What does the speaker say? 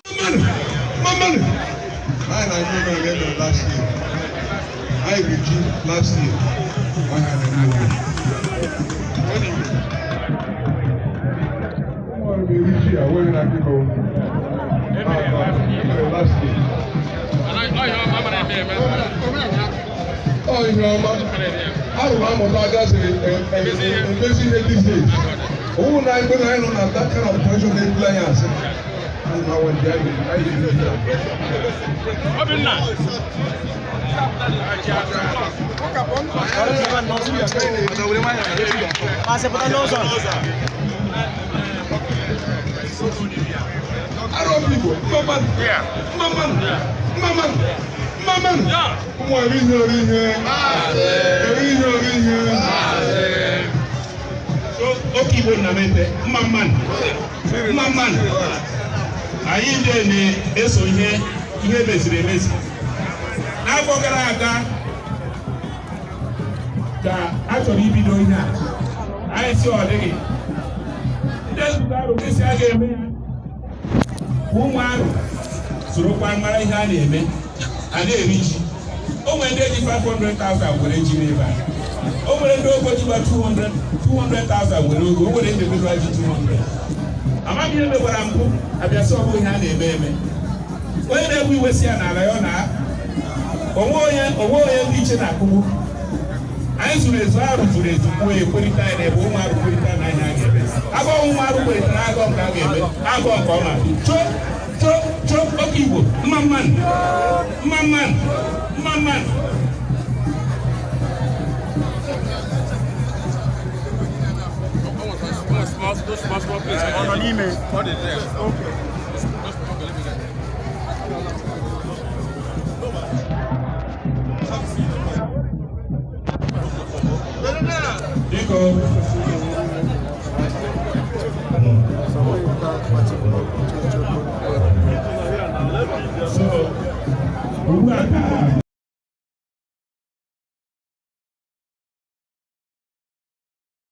Mmanụ anyị na ihe mere eme last year. Anyị riri ji last year. Anyị na-eme ugbu a. Ụmụ eri ji a wee na biko. Last year. Ọ ihe ọma. Arụrụ amụta agaziri emezi ihe these days. Owu na mgbe na anyị nọ na that kind of position na-ebula anyị asị. Anyị na awa ndị anyị anyị eri ji a. Obinna. Pase pụta n'ụzọ. Arọ Igbo, mma mmadụ, mma mmadụ, mma mmadụ, mma mmadụ. Ụmụ eri ihe eri ihe, eri ihe eri ihe. Oke Igbo Nnamete, mma mmanụ, mma mmanụ. Anyị ndị na-eso ihe ihe meziri emezi. N'afọ gara aga ka a chọrọ ibido ihe a, anyị si ọ dịghị. Ndị nzukọ Arụ isi a ga-eme ya. Ụmụ Arụ sorokwa mara ihe a na-eme, a na-eri ji. O nwere ndị eji 500,000 were ji n'ebe a. O nwere ndị ogo jikwa 200 200,000 were ogo, o nwere individual ji 200. Amaghị ihe mekwara mpụ abịa sị ọ bụ ihe a na-eme eme. Onye na-egbu iwe si ya n'ala ya ọ na onwe onye ndị iche na-akụgbu. Anyị zuru ezu, Arụ zuru ezu kwuo ekwerịta ya n'ebe ụmụ Arụ kwerịta na ihe a ga-eme. Agụọ ụmụ Arụ kwerịtara agụọ nke a ga-eme, agụọ nke ọma. Cho cho cho, oke Igbo, mma mmanụ, mma mmanụ, mma mmanụ. Ọ nọ n'ime. Biko. So ugbu a ka